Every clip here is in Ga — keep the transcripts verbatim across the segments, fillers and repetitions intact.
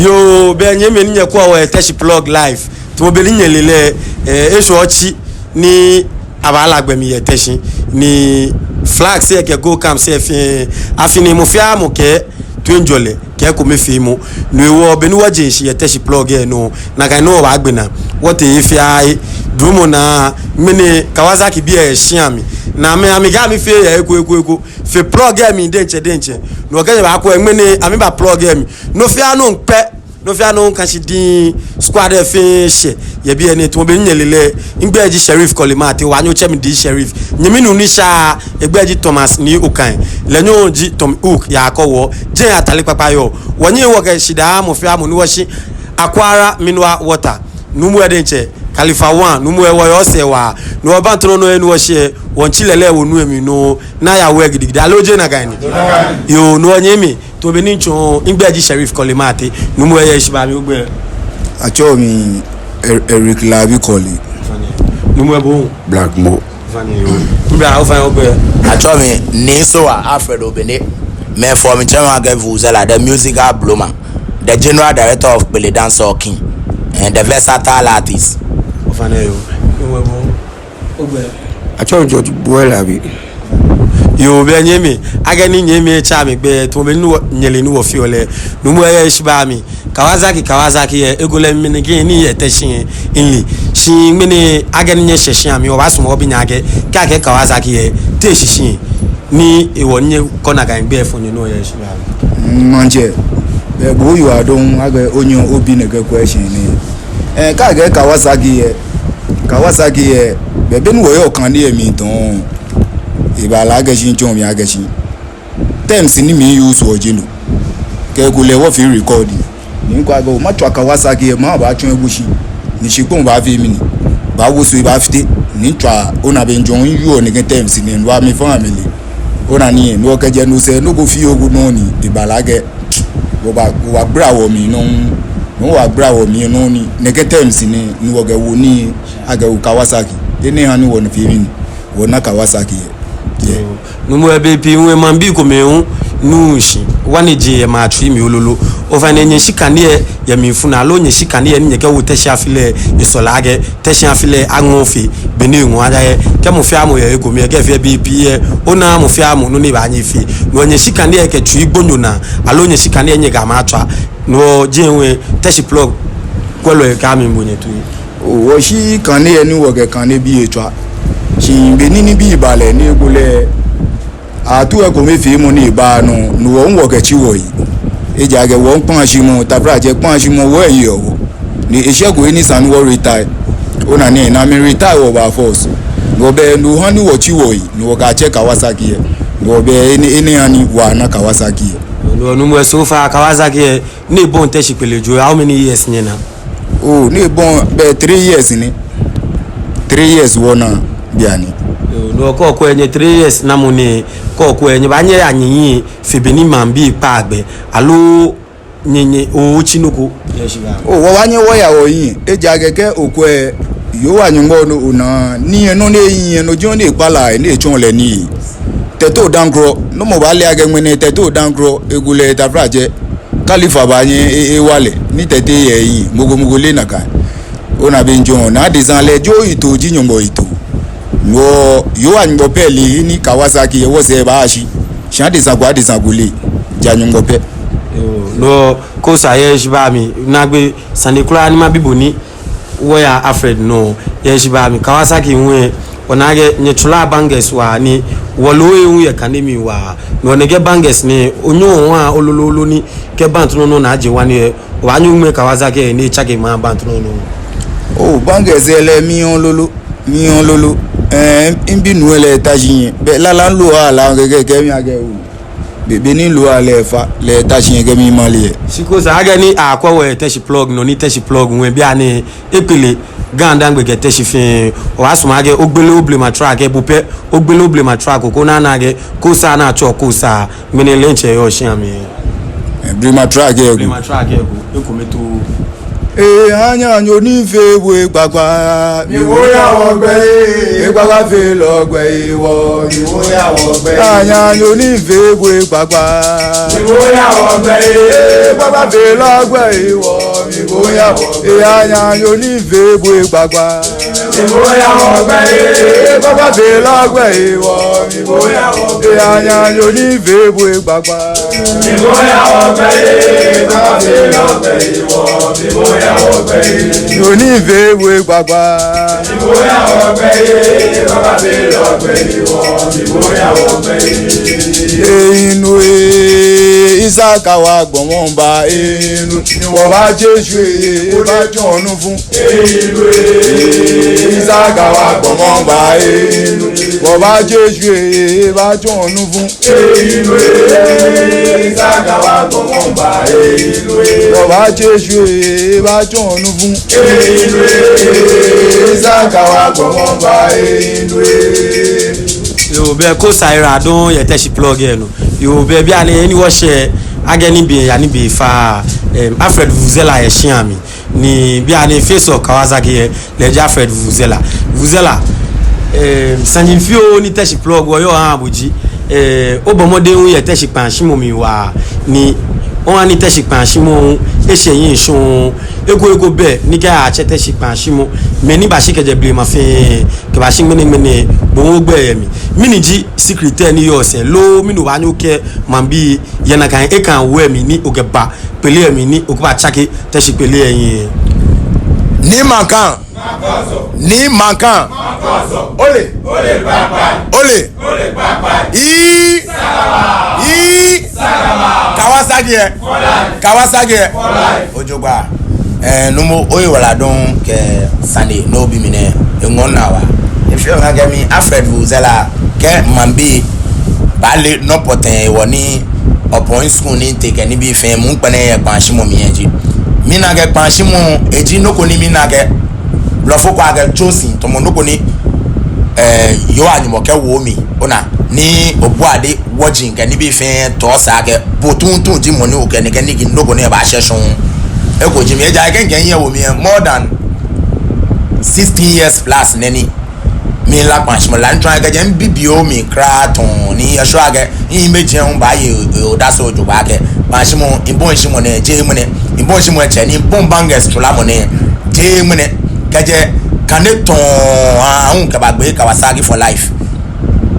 Yoo, bɛ nyɛmɛi ni nyɛkwɛɔ wɔ yɛ Teshie Plug Live, tamɔ bɔ ni nyɛle lɛ, eh, eshwɛ otsi ni abaala gbɛ mli yɛ Teshie, ni flags lɛ kɛ Gold Camps lɛ fɛɛ, afi nɛɛ mɔ fɛɛ mɔ kɛ toiŋjɔlɛ kɛ ekomefeemɔ. No hewɔ bɔ ni wɔje shishi yɛ Teshie Plug lɛ nɔ, nakai nɔŋŋ wɔbaagbe naa. Wɔtee he fɛɛ he, dromɔ naa, ŋmɛnɛ Kawasaki bii lɛ yɛ shia mli. Ni amɛ, amɛkɛ amɛfee yɛ he ko he ko he ko. Fe plug lɛ mli diɛŋtsɛ diɛŋtsɛ. Ni wɔkɛ nyɛ baakwɛ ŋmɛnɛ amɛba plug lɛ mli. Nɔ fɛɛ nɔ ŋkpɛ, nɔ fɛɛ nɔ ŋkã shi diŋŋ, squad lɛ fɛɛ shɛ yɛ biɛ nɛɛ, tamɔ bɔ ni nyɛle lɛ. Migbɛi ji Sheriff Kɔle Martey, wɔnyɛmi otsɛɔ mi D J Sheriff. Nyɛmi nuu ni sha, egbɛi ji Thomas Nii Okaŋ. Lɛ nɔŋŋ ji Tom Hook, yakɔ wɔ. Jɛi Atale Kpakpa yɔɔ. Wɔnyɛɛɛ wɔkɛ shidaa mɔ fɛɛ mɔ ni wɔshi Aquara Mineral Water. Nuumo lɛ diɛŋtsɛ, Khalifa One, nuumo lɛ, wɔyɔɔ sɛɛ waa. Ni wɔbaŋ tɔnɔ nɔ lɛ ni wɔshi lɛ, wɔŋtsi lɛ lɛ wɔnu emli nɔ, ni aya wɛ gidigidi. Aloo jeee nakai ni? Yoo, ni wɔnyɛmi, tamɔ bɔ ni mitsɔɔ, migbɛi ji Sheriff Kɔle Martey. Nuumo lɛ, yɛ shi ba mi, ogbɛi? Atsɛɔ mi Er-, Eric Labi Kɔle. Nuumo lɛ, bo? Black Mo. Ofainɛ, yoo. Mibra, ofainɛ, ogbɛi? Atsɛɔ mi Nii Sowah Alfred Obene. Mɛi fɔɔ mi tsɛɔ mi akɛ Vuvuzela, the musical bloomer, the general director of Kpele Dancehall King, and the versatile artist. Ofainɛ, yoo. Nuumo lɛ, bo? Ogbɛi? Atsɛɔ mi George Boy Labi. Yoo, bɛ nyɛmɛi, akɛni nyɛmɛi tsɛ amɛgbɛi, tamɔ bɔ ni wɔ, nyɛle ni wɔfeɔ lɛ. Nuumo lɛ, yɛ shi ba mi. Kawasaki, Kawasaki lɛ, ekolɛ mɛni kɛ ni yɛ Teshie lɛ, mile. Shi ŋmɛnɛ akɛni nyɛshɛ shia mli, wɔbaasumɔ wɔbi nyɛ akɛ, kɛ akɛɛ Kawasaki lɛ, te eshishi ni ewɔ ni nyɛkɔ nakai gbɛi fɔŋ nyɛ nɔ, yɛ shi ba mi? Mm, maŋtsɛ, bɛ bo oyiwaladɔŋŋ akɛ onyɛ obi nɛkɛ question nɛɛ. Eh, kɛ akɛɛ Kawasaki lɛ, Kawasaki lɛ, bɛ bɔ ni wɔyɔɔ kane lɛ mli tɔŋŋ, ebaala akɛ shi, mitsɔɔ mli akɛ shi. Terms ni mi-use-ɔ ji no. Kɛ ekolɛ wɔfee record. Ni mikɛɛ akɛ oo, matswa Kawasaki lɛ, mɛi abaatsɔ ebu shi. Ni shikpɔŋ baafee mɛni? Baawo sɔɔ, ebaafite. Ni mitswa, ona, bɛ mijwɛŋ miwieɔ nɛkɛ terms nɛɛ, no hewɔ mifã amɛle. Ona nii, ni wɔkɛjɛ no sɛɛ, nɔ ko fioo ko nɔ ni, ebaala akɛ wɔbaa, wɔbaagbala wɔmli nɔŋŋ. Ni wɔbaagbala wɔmli nɔŋŋ ni, nɛkɛ terms nɛɛ, ni wɔkɛwo nii, akɛ oo, Kawasaki. Enɛ ha ni wɔna fee mɛni? Wɔna Kawasaki lɛ. Yeah. Nuumo lɛ, bei pii hu maŋbii komɛi hu nuuu shishi, wɔnaa jeee yɛ amɛtsui mli lolo. Ofainɛ, nyɛ shikanii lɛ yɛ mlifu naa, aloo nyɛ shikanii lɛ ni nyɛkɛwo Teshie afi lɛ, esɔle akɛ Teshie afi lɛ aŋɔɔ fe bɔ ni eŋɔɔ aja lɛ. Kɛ mɔ fɛɛ mɔ yɛ he ko mli lɛ, kɛ efee bei pii lɛ, onaaa mɔ fɛɛ mɔ nɔ ni ebaanyɛ efee. No hewɔ nyɛ shikanii lɛ kɛ tsui gbonyo naa, aloo nyɛ shikanii lɛ nyɛkɛ amɛ atswa. No hewɔ jeee hu Teshie Plug kwɛlɔi kɛ amɛbo nyɛ toi. Oo, wɔshikanii lɛ ni wɔkɛ kanebii lɛ tswaa. Shi be ni nibii ba lɛ ni ekolɛ atuu ekomefeemɔ ni eba nɔ, no hewɔ wɔkɛtsi wɔyi. Ejaakɛ wɔŋkpãa shi mɔ, taflatsɛ kpãa shi mɔ, wɔyeɔ wɔ. Ni eshɛko he ni esa ni wɔ-retire. Ona nii, ni amɛ-retire wɔ by force. No hewɔ bɛ no ha ni wɔtsi wɔyi, ni wɔkɛtsɛ Kawasaki lɛ. No hewɔ bɛ enɛ, enɛ ha ni wɔna Kawasaki lɛ. No hewɔ, nuumo lɛ, so far Kawasaki lɛ, ni ebɔi Teshie kpele jio, how many years nyɛna? Oo, ni ebɔi bɛ three years ni. Three years wɔna bianɛ. Yoo, no hewɔ kɛ okwɛ nyɛ three years namɔ nɛɛ, kɛ okwɛ nyɛbaanyɛ aya nyɛhiɛ fe bɔ ni maŋbii kpaa gbɛ, aloo nyɛ, nyɛ, otsi nɔ ko? Oo, wɔbaanyɛ wɔya wɔhiɛ. Ejaakɛ kɛ okwɛ, Yehowa Nyɔŋmɔ nɔ ona, ni enɔ ni ehiɛ nɔ ji nɔ ni ekpalaa, ni etsɔɔ lɛ nii. Tɛtɛ odaŋkrɔ, no mɔ baale akɛ ŋmɛnɛ Tɛtɛ odaŋkrɔ, ekolɛ taflatsɛ Khalifa baanyɛ e-, ewa lɛ, ni Tɛtɛ yɛ ehiɛ, mɔ ko mɔ ko leee nakai. Ona bɛ mijwɛŋ, ni adesa lɛ jio yitoo ji Nyɔŋmɔ yitoo. No hewɔ Yehowa Nyɔŋmɔ pɛ le he ni Kawasaki lɛ wɔsɛɛ baashi. Shi adesa ko adesa ko leee, ja Nyɔŋmɔ pɛ. Yoo, no hewɔ Kosa, yɛ shi ba mi, naagbee sane kwraa ni mabi bo ni wɔya Alfred nɔ, yɛ shi ba mi. Kawasaki hu lɛ, wɔna akɛ nyɛtsulaa bangles waa ni wɔle he hu yɛ kane mli waa. No hewɔ nɛkɛ bangles nɛɛ, onyɛɔ ohaa lolo lolo ni kɛ band nɔ nɔ naa je ŋwane lɛ, obaanyɛ oŋmɛ Kawasaki lɛ ni etsake maŋ band nɔ nɔ? Oo, bangles lɛ, lɛ miyɔɔ lolo, miyɔɔ lolo. Ɛɛ, mibi nuu lɛ, eta shi nyɛ. Bɛ lala loo ala kɛkɛ kɛ mi akɛ oo. Be, be ni loo ala efa, lɛ eta shi nyɛ kɛ mi male lɛ. Shi Kosa, akɛni akwɛ wɔ yɛ Teshie Plug nɔ ni Teshie Plug hu lɛ bianɛ ekpele Ga-Dangme kɛ Teshie fɛɛ, wɔbaasumɔ akɛ ogbele oblema track lɛ, bo pɛ ogbele oblema track ko koni ana akɛ Kosa ni atsɛɔ Kosa, ŋmɛnɛ lɛ diɛŋtsɛ eyɔɔ shia mli. Ɛɛ, blema track lɛ ko. Blema track lɛ ko, ekome too. Ee, anyanyo ni fee bo egbagba. Miwo ya wɔgbɛ ee. Egbagba feelɔ gbɛ ee wɔ. Miwo ya wɔgbɛ ee. Anyanyo ni fee bo egbagba. Miwo ya wɔgbɛ ee. Egbagba feelɔ gbɛ ee wɔ. Miwo ya wɔgbɛ ee. Anyanyo ni fee bo egbagba. Miwo ya wɔgbɛ ee. Egbagba feelɔ gbɛ ee wɔ. Miwo ya wɔgbɛ ee. Anyanyo ni fee bo egbagba. Yoo ni fee bo egbagba. Ee, inu ee, Isaka wa gbɔmɔ ba, ee, inu. Wɔbaaje shwie ee, ebaajɔ nu fun. Isaka wa gbɔmɔ ba ee, inu. Wɔbaaje shwie ee, ebaajɔ nu fun. Wɔbaaje shwie ee, ebaajɔ nu fun. Isaka wa gbɔmɔ ba ee, inu. Yoo, bɛ ko saira dɔŋŋ yɛ Teshie Plug lɛ nɔ. Yoo, bɛ bianɛ ni wɔshɛ, akɛni be yaa ni be fa, em, Alfred Vuvuzela yɛ shia mli. Ni bianɛ face of Kawasaki lɛ, lɛ ji Alfred Vuvuzela. Vuvuzela, eh, saji fioo ni Teshie Plug wɔyɔɔ wɔhaa bo ji, eh, obɔ mɔdɛŋ yɛ Teshie kpashimɔ mli waa, ni oha ni Teshie kpashimɔ eshɛ hiɛ shɔŋŋ, eko eko bɛ ni kɛ atsɛ Teshie kpashimɔ, mɛi ni bashi kɛjɛ blema fɛɛ kɛbashi ŋmɛnɛŋmɛnɛ, bo hu ogbɛi yɛ mli. Mɛni ji secret lɛ ni yɔɔ sɛɛ, loo mɛni obaanyɛ okɛɛ maŋbii yɛ nakai ekãa wɛ mli ni okɛba kpele lɛ mli ni okɛbatsake Teshie kpele lɛ hiɛ? Ni maŋ kã. Ni maŋ kã. Ole. Ole. Ii. Ii. Kawasaki lɛ. Kawasaki lɛ. Ojogbaŋŋ. Eh, numo, oyiwaladɔŋŋ kɛ sane ni obi mi nɛɛ, eŋɔɔ minaa waa. Efeɔ mi akɛ mi Alfred Vuvuzela kɛ maŋbii baale nɔ pɔtɛɛ hewɔ ni upon school ni mitee kɛ nibii fɛɛ, mɔ ni kpɛlɛ yɛ kpashimɔ mli lɛ ji. Mina akɛ kpashimɔ eji nɔ ko ni mina akɛ blɔfo kɛɔ akɛ chosen, tamɔ nɔ ko ni, eh, Yehowa Nyɔŋmɔ kɛwo mli, ona, ni obuade wɔji kɛ nibii fɛɛ tɔ sa akɛ bo tuuntu ji mɔ ni okɛ nɛkɛ niki nɔ ko ni ebaashɛ shɔŋŋ. Eko ji mi, ejaakɛ mikɛ mihiɛ wo mli lɛ more than sixteen years plus nɛ ni mila kpashimɔ lala. Ntsɔɔ akɛ kɛjɛ mibibioo mli kwraa tɔŋŋ ni miyɛ sure akɛ mihiŋmɛi hu baaye odase ojogbaŋŋ akɛ kpashimɔ, mibɔi shimɔ nɛɛ jeee ŋmɛnɛ, mibɔi shimɔ lɛ tsɛ ni mibɔi bangles tsulamɔ nɛɛ jeee ŋmɛnɛ. Kɛjɛ kane tɔŋŋ aahu kɛbagbe Kawasaki for life.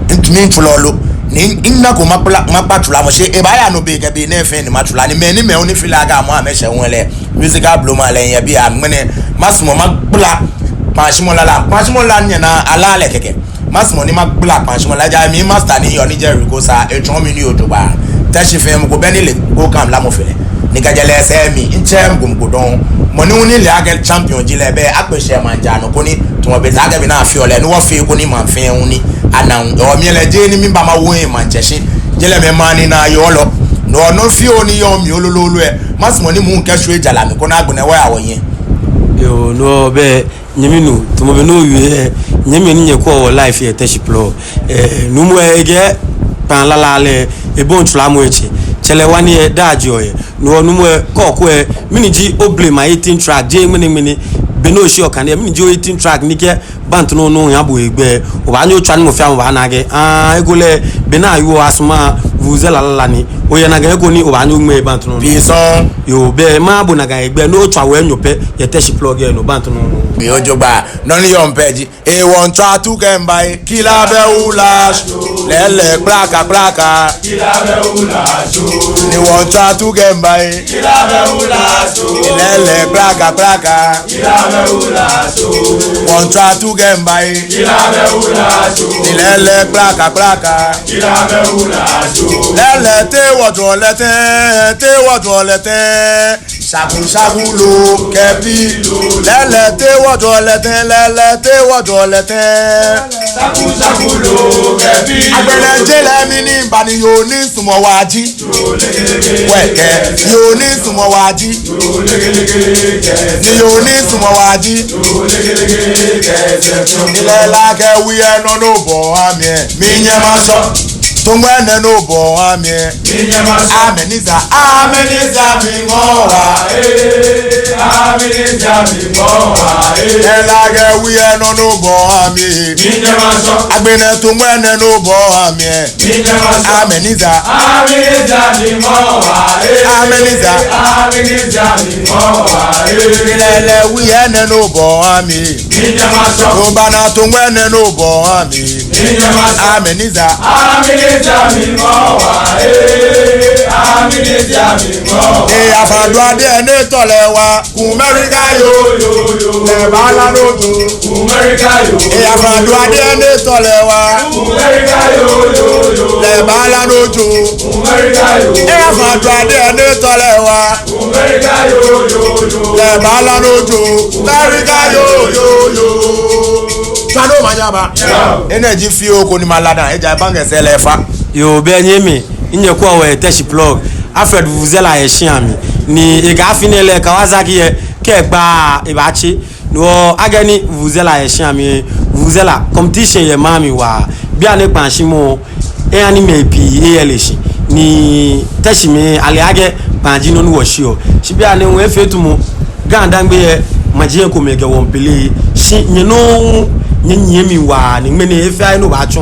Mitsu, mitsulɔ lo. Ni minako makpa, makpa tsulamɔ shi ebaaya nɔ be kɛ be nɛɛ fɛɛ ni matsula. Ni mɛi ni mɛi hu ni feel akɛ amɛ amɛshɛ hu lɛ, musical bloma lɛ, yɛ biɛ ŋmɛnɛ masumɔ magbala kpashimɔ lala. Kpashimɔ lala nyɛna ala lɛ kɛkɛ. Masumɔ ni magbala kpashimɔ lala, ejaakɛ mi master ni yɔɔ ni ji Rico Sir, etsɔɔ mi nii ojogbaŋŋ. Teshie fɛɛ mɔ ko bɛ ni le ko kam lamɔ fe lɛ. Ni kɛjɛ lɛ sɛɛ mli, mitsɛɛɛ mɔ ko mɔ ko dɔŋŋ. Mɔ ni hu ni le akɛ champion ji lɛ, bɛ akpe shi yɛ maŋ jaa nɔ koni tamɔ bɔ ni akɛɛ be ni afeɔ lɛ, ni wɔfee koni maŋ fɛɛ hu ni ana hu. Ɔɔ, mi lɛ jeee ni miba mawo maŋtsɛ shi. Jeee lɛ mɛi maŋ ni naa yɔɔ lɔ. No nɔ fioo ni yɔɔ mli lolo lɛ, masumɔ ni mɔ hu kɛ shwie jara mli koni agbɛnɛ wɔya wɔhiɛ. Yoo, no bɛ. Nyɛmi nuu, tamɔ bɔ ni owie lɛ, nyɛmi ni nyɛkwɛɔ wɔ live yɛ Teshie Plug. Eh, nuumo lɛ, ekɛɛ kpaa lala lɛ, ebɔi tsulamɔ etsɛ. Tsɛ lɛ wa ni edaa jio yɛ. No hewɔ nuumo lɛ, kɔkɔɔkɔ lɛ, mɛni ji oblema hitting track, jeee ŋmɛnɛŋmɛnɛ, bɔ ni oshiɔ kane lɛ, mɛni ji o hitting track ni kɛ band nɔ nɔ yaa bo hegbɛ, obaanyɛ otswa ni mɔ fɛɛ mɔ baana akɛ, ah, ekolɛ, bɔ ni ayeɔ Asuma Vuvuzela lala ni, oyɛ nakai eko ni obaanyɛ oŋmɛ band nɔ nɔ. Bii sɔŋŋ. Yoo, bɛ maha bo nakai hegbɛ, ni otswa we enyɔ pɛ yɛ Teshie Plug lɛ nɔ, band nɔ nɔ. Bii ojogbaŋŋ, nɔ ni yɔɔ mli pɛ ji, eh, wɔntswa tu kɛmiiba ee, kila bɛ ula, lɛlɛ kplaka kplaka. Ni wɔntswa tu kɛmiiba ee, lɛlɛ kplaka kplaka. Wɔntswa tu kɛmiiba ee, lɛlɛ kplaka kplaka. Lɛlɛ te wɔjɔɔ lɛ tɛŋŋ, te wɔjɔɔ lɛ tɛŋŋ. Shaku shaku loo kɛ bii. Lɛlɛ te wɔjɔɔ lɛ tɛŋŋ, lɛlɛ te wɔjɔɔ lɛ tɛŋŋ. Agbɛnɛ jeee lɛ mli ni miba ni yoo ni misumɔɔ waa ji. Wɛkɛ, yoo ni misumɔɔ waa ji. Ni yoo ni misumɔɔ waa ji. Ni lɛlɛ kɛ wie nɔ nɔ bɔ amɛ. Minyɛŋ masɔ. Tɔŋgbɛ nɛ nɔ bɔ amɛ. Amɛ ni sa, amɛ ni sa mi ŋɔɔ waa. Ela kɛ wieɔ nɔ ni obɔ ha mi. Agbɛnɛ too ŋwɛi nɛɛ ni obɔ ha mi. Amɛni za. Amɛni za. Lɛɛlɛŋ wieɔ nɛɛ ni obɔ ha mi. Obaana too ŋwɛi nɛɛ ni obɔ ha mi. Amɛni za. Ee, afã du adeɛ ni etɔ lɛ waa. Kumɛrika yoo yoo yoo. Lɛ baala no jo. Kumɛrika yoo. Ee, afã du adeɛ ni etɔ lɛ waa. Kumɛrika yoo yoo yoo. Lɛ baala no jo. Kumɛrika yoo. Ee, afã du adeɛ ni etɔ lɛ waa. Kumɛrika yoo yoo yoo. Lɛ baala no jo. Kumɛrika yoo yoo yoo. Tswa no manyaba. Energy fioo ko ni mala dã. Ejaakɛ baŋkɛ sɛɛ lɛ efa. Yoo, bɛ nyɛmi. Minyɛ kwɛ wɔ Teshie Plug. Alfred Vuvuzela yɛ shĩa mli. Ni ekɛɛ afi nɛɛ lɛ Kawasaki yɛ kɛ gba ebaatsɛ. No hewɔ akɛni Vuvuzela yɛ shĩa mli. Vuvuzela, competition yɛ maŋ mli waa. Bianɛ kpãashimɔ, eha ni mɛi pii eyɛ lɛ shi. Ni Teshie mɛi ale akɛ kpãa ji nɔ ni wɔshiɔ. Shi bianɛ hu efee tamɔ Ga-Dangme yɛ maji komɛi kɛ wɔmiipele. Shi nyɛ nɔŋŋ nyɛnyiɛ mli waa ni ŋmɛnɛ efee ni obaatsɔ.